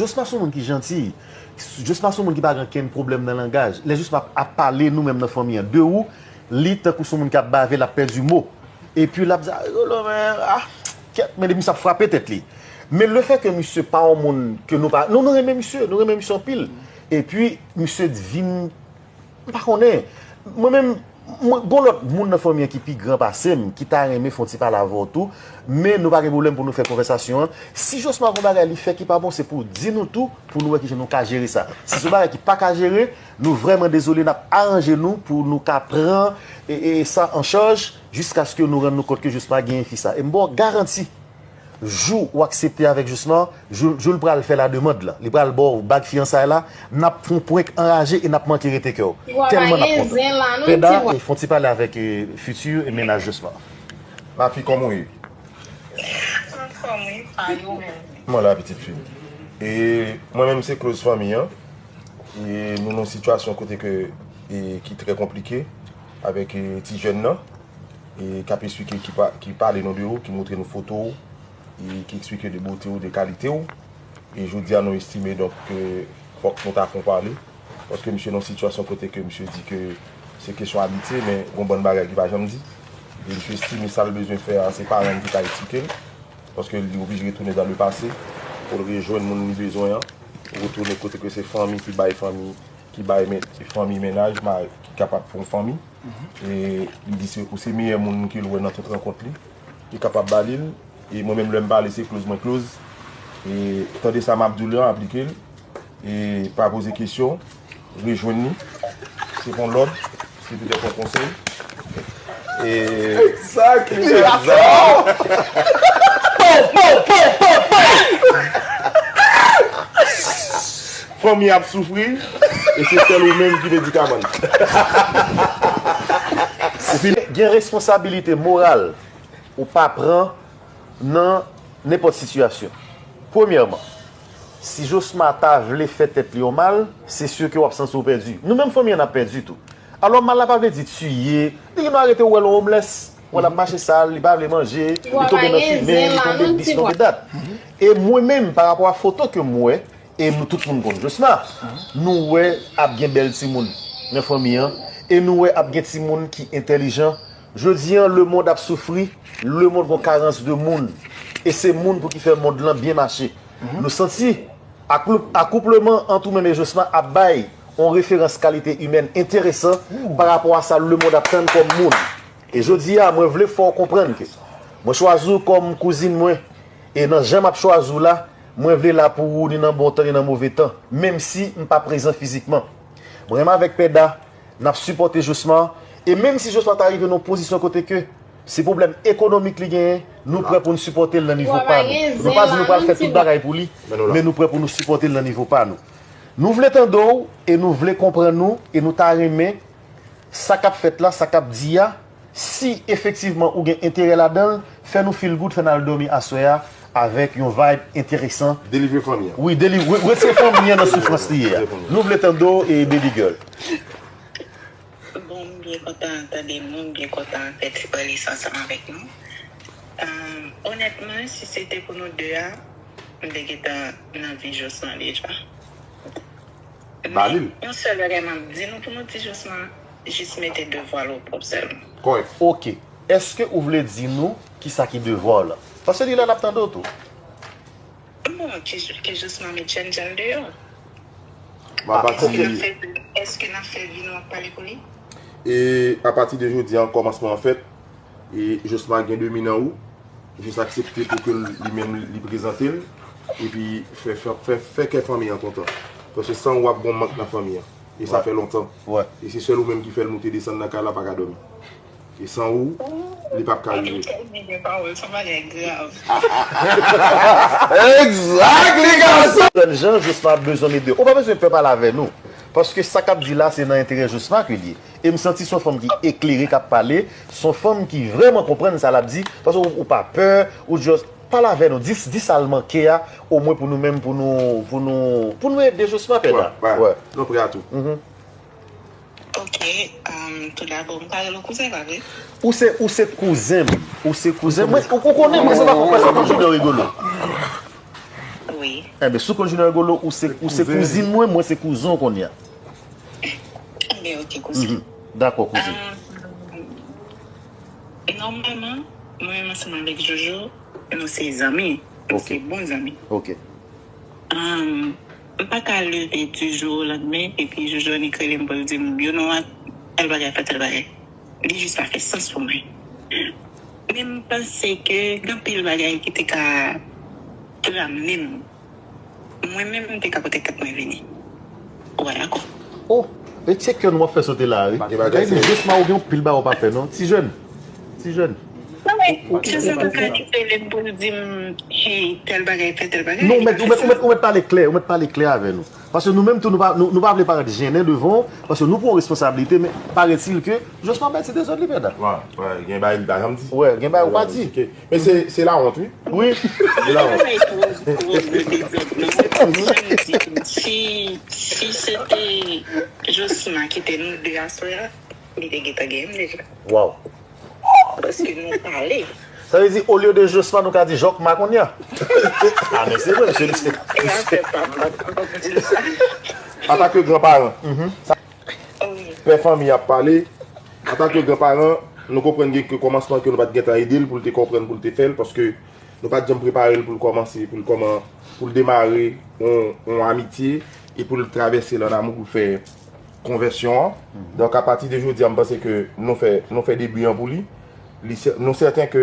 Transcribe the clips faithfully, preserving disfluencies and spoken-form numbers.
Josma se yon moun ki janti. Josma se yon moun ki pa gen okenn pwoblèm nan langaj. Lè Josma ap pale nou menm nan fanmi an de ou, li tankou se yon moun k ap bave, l ap pèdi mo. Epi l ap di, "Ah, Rolo, men, ah, kèt, men depi misye ap frape tèt li." Men lefètke misye pa yon moun ke nou pa, nou, nou renmen misye, nou renmen misye anpil. Epi, misye vin, m pa konnen. Mwen menm, mwen, gon lòt moun nan fanmi an ki pi gran pase m, ki ta renmen fè yon ti pale avè w tou, men nou pa gen pwoblèm pou nou fè konvèsasyon an. Si Josma gon bagay li fè ki pa bon, se pou di nou tou, pou nou wè kijan nou ka jere sa. Si se yon bagay ki pa ka jere, nou vrèman dezole, n ap aranje nou pou nou ka pran e, e sa an chaj, jiskaske nou rann nou kont ke Josma genyen fi sa. E m ba w garanti, jou ou aksepte avèk Josma, jou, jou l pral fè lademann lan, li pral ba w bag fiyansay la, n ap fè yon prank anraje e n ap manke rete kè w. Tèlman n ap kontan. Peda, e fè yon ti pale avèk, e, fiti e mennaj Josma. Mafi, kòman w ye? Anfòm, wi, pa yo menm. Mwen la, pitit fi m. E mwen menm, se Close fanmi an. E nou nan yon sitiyasyon kote ke, e, ki trè konplike avèk, e, ti jèn nan, e, k ap esplike, ki, pa, ki pale nou de ou, ki montre nou foto ou, e ki esplike de bote ou, de kalite ou. E jodi a, nou estime, donk, ke fòk nou ta fè yon pale. Paske misye nan yon sitiyasyon kote ke misye di ke se kesyon amitye, men gon bann bagay ki pa janm di. E misye estime sa l bezwen fè a, se paran l ki ka esplike l. Paske li oblije retounen dan le pase pou l rejwenn moun li bezwen an. Retounen kote ke se fanmi ki bay fanmi, ki bay men, fanmi mennaj, mari, ki kapab fè yon fanmi. E li di se, ou se meyè moun ke l wè nan tout rankont li. Li kapab ba li l. E mwen menm, lè m pale, se close mwen close. E tande sa m ap di w la, aplike l. E pa poze kesyon, rejwenn li. Se pa yon lòd, se petèt yon konsèy. E Exactly. Fanmi ap soufri, e se sèl ou menm ki medikaman. Ou fin gen responsabilite moral ou pa pran nan nenpòt sitiyasyon. Premyèman, si Josma ta vle fè tèt li yon mal, se si ke w ap santi w pèdi. Nou menm fanmi an ap pèdi tou. Alò, mal la pa vle di tiye, li gen dwa rete w wè l yon homeless, wè l ap mache sal, li pa vle manje, li tonbe nan fimen, li tonbe dis, tonbe dat. E mwen menm, pa rapò a foto ke m wè, e nou tout moun konn Josma, nou wè ap gen bèl timoun nan fanmi an, e nou wè ap gen timoun ki entèlijan. Jodi an, lemonn ap soufri, lemonn gon karans de moun, e se moun pou ki fè mond lan byen mache. Nou santi akoup-, akoupleman ant ou menm e Josma ap bay yon referans kalite imèn enteresan pa rapò a sa lemonn ap tann kòm moun. E jodi a, mwen vle fè w konprann ke mwen chwazi w kòm kouzin mwen, e nan jan m ap chwazi w la, mwen vle la pou ou ni nan bon tan ni nan move tan, menm si m pa prezan fizikman. Mwen menm avèk Pèda, n ap sipòte Josma, e menm si Josma ta rive nan yon pozisyon kote ke se pwoblèm ekonomik li genyen, nou prè pou n sipòte l nan nivo pa nou. Nou pa di nou pral fè tout bagay pou li, men nou prè pou nou sipòte l nan nivo pa nou. Nou vle tande w, e nou vle konprann ou, e nou ta renmen sa k ap fèt la, sa k ap di a, si efektivman ou gen enterè ladan l, fè nou feel good, fè n al dòmi aswè a avèk yon vibe enteresan. Delivre fanmi an. Wi, delivre, retire fanmi an nan soufrans li ye a. Nou vle tande w, e baby girl. Bon, m byen kontan tande nou, m byen kontan fè ti pale sa ansanm avèk nou. Ahn, onètman, si se te pou nou de a, m te gentan nan vi Josman deja. Ba li l. Men yon sèl bagay m ap di nou pou nou di Josman, jis mete devwa l o pwòp sèlman. Kòrèk. Oke. Èske ou vle di nou kisa ki devwa w la? Paske li la, l ap tande w tou. Bon, ke, ke Josman met jènjan l deyò. Bon, apati. Èske n ap fè, èske n ap fè vi nou ap pale pou li? E apati de jodi a, kòmansman an fèt, e Josma gen demi nan ou, jis aksepte pou ke li menm li prezante l, epi fè, fè, fè, fè kè fanmi an kontan. Paske san ou ap gon mank nan fanmi an. E sa fè lontan. E se sèl ou menm ki fè l moute desann nan kay la, pa ka dòmi. E san ou, li p ap ka rive. Exactly, gason. Jènjan, Josma bezwen met de. Ou pa bezwen pè pale avè nou. Paske sa k ap di la, se nan enterè Josma ke l ye. E m santi se yon fanm ki eklere k ap pale, se yon fanm ki vrèman konprann sa l ap di, paske ou, ou pa pè, ou just pale avè nou, di, di sa l manke a, omwen pou nou menm, pou nou, pou nou, pou nou ede Josma, Pèda. Wè, wè. Nou prè a tou. Ok, um, tou dabò, m pa rele w kouzen, pa vre? Ou se, ou se kouzen m, ou se kouzen m. Mwen, ou, ou konnen, mwen se pa konprann sa konn Junior Rigolo. Wi. Enben, si w konn Junior Rigolo, ou se, ou se kouzin mwen, mwen se kouzen w kounye a. Enben, ok, kouzen. Dakò, kouzen. Um, nòmalman, mwen menm ansanm avèk Jojo, nou se zanmi. Nou se bon zanmi. Ok. Ahn, m pa ka leve di jou o landmen, epi Jojo annik rele m pou l di m, you know what, tèl bagay fè tèl bagay. Li jis pa fè sans pou mwen. Men m panse ke gen anpil bagay ki te ka, te ka mennen m. Mwen menm, m te ka pote tèt mwen vini. Ou pa dakò? Oh, e tcheke nou ap fè sote la, wi. Gade, Josma, ou gen anpil bagay ou pa fè, non? Ti jèn. Ti jèn. Non, men, Joseph Antoine, li te lè pou l di m, hey, tèl bagay, fè tèl bagay. Non, ou mèt, ou mèt, ou mèt, ou mèt pale klè, ou mèt pale klè avè nou. Paske nou menm tou, nou pa, nou, nou pa vle parèt jennen devan w, paske nou pran yon responsablite, men parètil ke Joseph Antoine se dezòd li, Pèda. Wè, wè, gen bagay li pa janm di. Wè, gen bagay ou pa di. Men se, se lawont, wi. Wi. Se lawont. Li pa twò, twò gwo dezòd, non. Jan m di, si, si se te Josma ki te nou de aswè a, li te gentan genyen m deja. Waw. Paske nou pale. Sa vle di, olye de Josma, nou ka di Jòkma kounye a. Ah, men se vre, mesye, li se. Antanke granparan, sa, pè fanmi ap pale, antanke granparan, nou konprann gen ke kòmansman ke nou pa t gentan ede l pou l te konprann, pou l te fè l, paske nou pa t janm prepare l pou l kòmanse, pou l kòman, pou l demare yon, yon amitye e pou l travèse l an amou pou l fè konvèsyon an. Donk, apati de jodi a, m panse ke nou fè, nou fè debi an pou li. Li sè-, nou sèten ke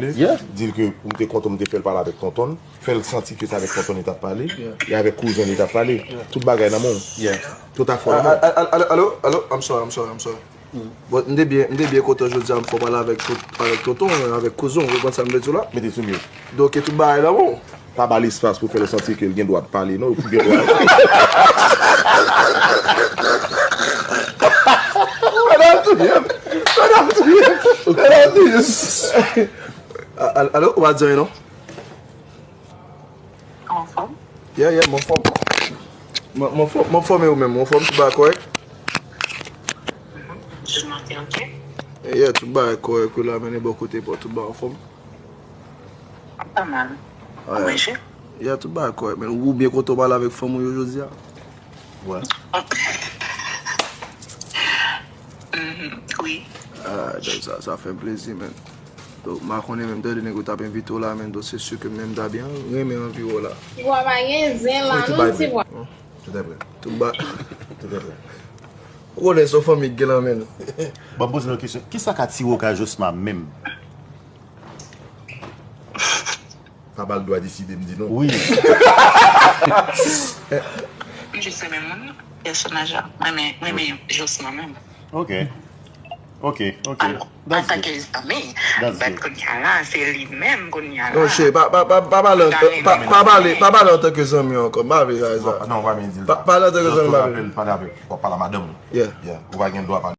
pale. Yeah. Di l ke m te kontan m te fè l pale avèk tonton l. Fè l santi ke se avèk tonton l li t ap pale. Yeah. E avèk kouzen l li t ap pale. Yeah. Tout bagay nan men w. Yeah. Tout afè nan men w. Alo, alo, alo, I'm sorry, I'm sorry, I'm sorry. Bon, m te byen, m te byen kontan jodi a m fè w pale avèk tout, avèk tonton, avèk kouzen w, ou konprann sa m vle di w la? Mete sou mute. Donk, tout bagay nan men w. Pa ba l espas pou fè l santi ke l gen dwa pale, non, pou gen dwa. Madam touye m! Madam touye m! Madam touye m! A- al- Alo, ou pa di anyen, non? Anfòm? Yeah, yeah, m anfòm. M m anfòm, m anfòm e ou menm, ou anfòm, tout bagay kòrèk? Jou maten, ok? Yeah, tout bagay kòrèk wi la, men e bò kote pa w, tout bagay anfòm? Pa mal. Ou manje? Yeah, tout bagay kòrèk, men ou byen kontan w pale avèk fanm ou yo jodi a? Wè. Mhm, wi. Ah, donk sa, sa fè m plezi, men. Donk, m pa konnen menm, tande nèg yo t ap envite w la, men donk se si ke menm ta byen renmen anvi w la. Ti bwa pa gen zen la, non, ti bwa. Tout est prêt. Tout ba. Tout est prêt. Ou konnen se yon fanmi k gen la, men. Bon, m poze nou kesyon. Kisa k atire w kay Josma menm? Pa ba l dwa deside, m di non. Wi. M jis renmen moun, pèsonaj la. Mwen renmen, mwen renmen Josma menm. Ok. Ok, ok. Alò, antanke zanmi, but kounye a la, se li menm kounye a la. Non, cheri, pa pale antanke zanmi ankò. M pa vle sa. Non, pa menm di l. Pale antanke zanmi, m pa vle. Pale avèk, w ap pale a madanm ou. Yeah. Ou pa gen dwa pale.